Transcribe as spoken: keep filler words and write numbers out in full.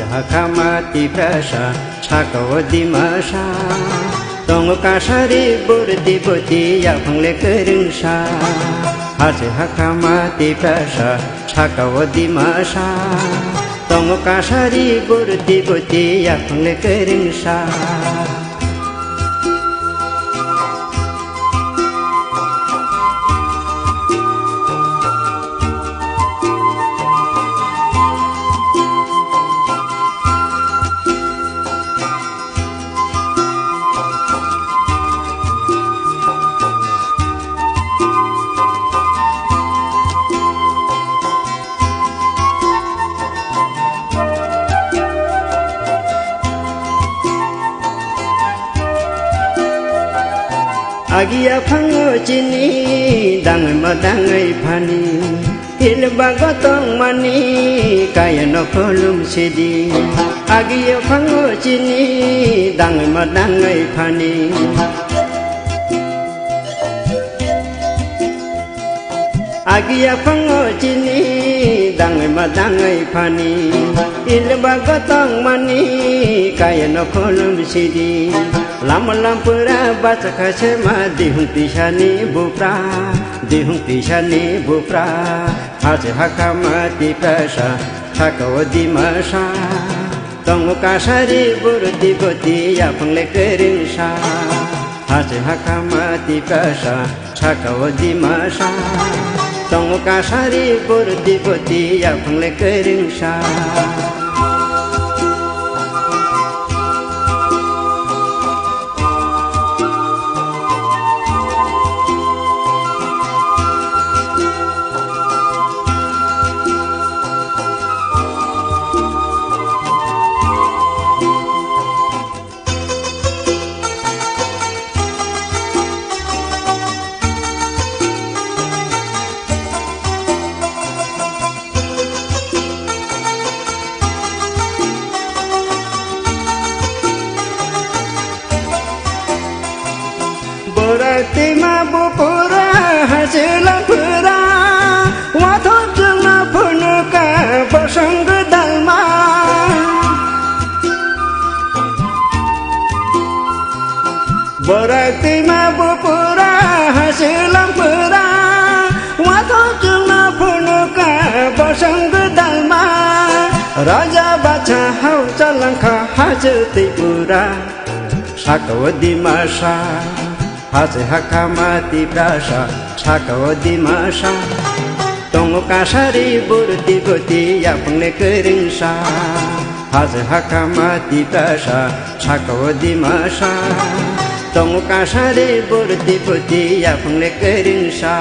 Hakhama Tiprasa, saka o Dimasa. Tongo kasari burti buti, yaphang le kwrwngsa. Hache hakhama Tiprasa, saka o Dimasa. Tongo kasari burti buti, yaphang le kwrwngsa. Agi yaphango chini dangwi ma dangwi phani, hilba gotong mani kaya no khulum sidi. Agi yaphango chini dangwi ma dangwi phani. Agi yaphango chini dangwi ma dangwi phani, ilba gotong mani kaya no khulum sidi. Lama lampura bachakha se ma dihung tisani bupra, dihung tisani bupra. Hache hakhama Tiprasa, saka o Dimasa. Tongo kasari burti buti, yaphang le kwrwngsa. Hache hakhama Tiprasa, saka o Dimasa. Tongo kasari burti buti, yaphang le kwrwngsa. Borak tima bupura hajila pura, wathok jungna phunuka bosong dalma. Borak tima bupura hajila pura, wathok jungna phunuka bosong dalma. Raja bacha hau chalangkha haje Tripura. Saka o Dimasa, hache hakhama Tiprasa, saka o Dimasa. Tongo kasari burti buti, yaphang le kwrwngsa. Hache hakhama Tiprasa, saka o Dimasa. Tongo kasari burti buti, yaphang le kwrwngsa.